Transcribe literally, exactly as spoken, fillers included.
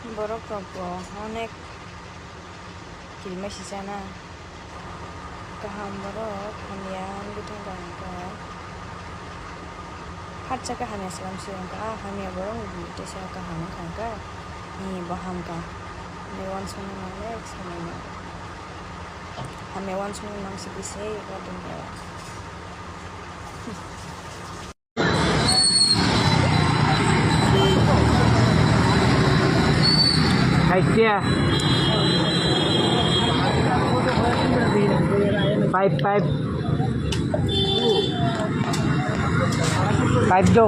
Borok rok bo onek kirima sijana. Kaham borok hamya wngwi thangkha hwnkha. Hakcha khe hamya swkang se wngkha, ah, hamya borok ni teisa kaham wngkha hwnkha. Ni bo hamkha. Ni uansukmung nang le samung nang. Hamya uansukmung nang se bisi wadung kha. Kaitia. Five, five. Five do.